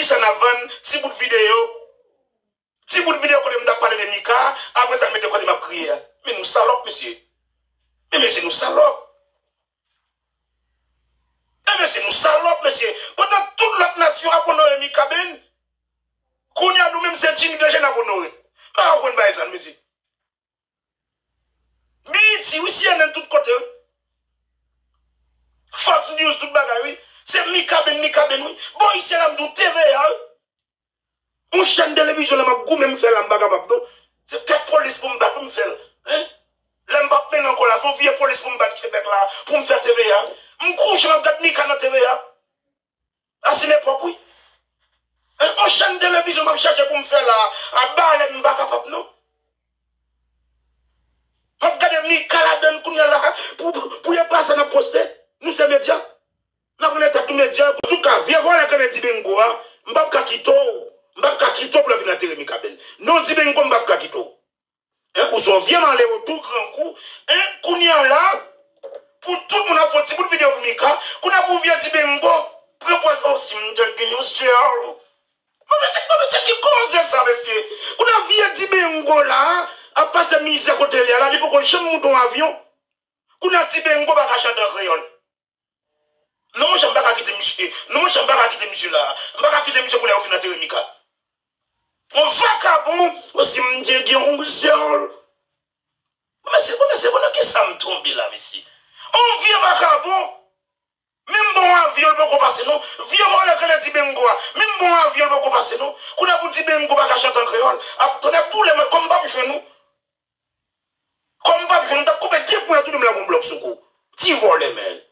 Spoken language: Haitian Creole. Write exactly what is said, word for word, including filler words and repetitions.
Sa n ap vann, ti bout videyo. Ti bout videyo kote m t ap pale de Mika, apre sa m mete kote m ap kriye a. Men nou salòp, mesye. Men mesye, nou salòp. Men mesye, nou salòp, mesye. Pandan tout lòt nasyon ap onore Mikaben, kounye a nou menm se Jimmy Dejeune n ap onore. M pa konprann bagay sa, mesye. B E T, wi, C N N, tout kote, wi. Fox News, tout bagay, wi. Se Mikaben, Mikaben, wi. Bon, isi a la m di w T V A, wi. Yon chèn televizyon la m ap goumen m fè la, m pa kapab, non. Se kèk polis pou m bat pou m fè l. Hein? Lè m p ap mennen ankò la, se yon vye polis pou m bat Kebèk la, pou m fè T V A. M kouche, m ap gad Mika nan T V A. Asin epòk, wi. E, yon chèn televizyon m ap chache pou m fè la, a balèn m pa kapab, non. M ap gade Mika ladann kounye a la, pou, pou, pou yo pase n ap poste. Nou se medya. N ap rele tèt nou medya. Antouka, vye vòlè k rele Dibengo a, m p ap ka kite w. M p ap ka kite w pou l vin antere Mikaben. Non, Dibengo, m p ap ka kite w. Hein, ou se yon vye malewo tou grangou. Hein, kounye a la, pou tout moun ap fè yon ti bout videyo pou Mika, kounye a pou vye Dibengo pran pòz, oh, si m te gen yon sèl. Mwen, mesye, mwen, mesye, ki koze sa, mesye? Kounye a vye Dibengo la ap pase mizè kote li a la, li poko janm moute yon avyon. Kounye a Dibengo pa ka chante an kreyòl. Non, monchè, m pa ka kite misye. Non, monchè, m pa ka kite misye la. M pa ka kite misye pou lè yo fin antere Mika. Yon vakabon, osi m te gen yon sèl. Mesye, bon, mesye, bon, nan kisa m tonbe la, mesye? Yon vye vakabon, menm bon avyon l poko pase, non. Vye vòlè k rele Dibengo a, menm bon avyon l poko pase, non. Kounye a pou Dibengo pa ka chante an kreyòl, ap tonnè boule mwen, kòm m p ap jwenn ou. Kòm m p ap jwenn ou, m t ap koupe de pwen a tou de m la gon blòk sou kou. Ti vòlè, men.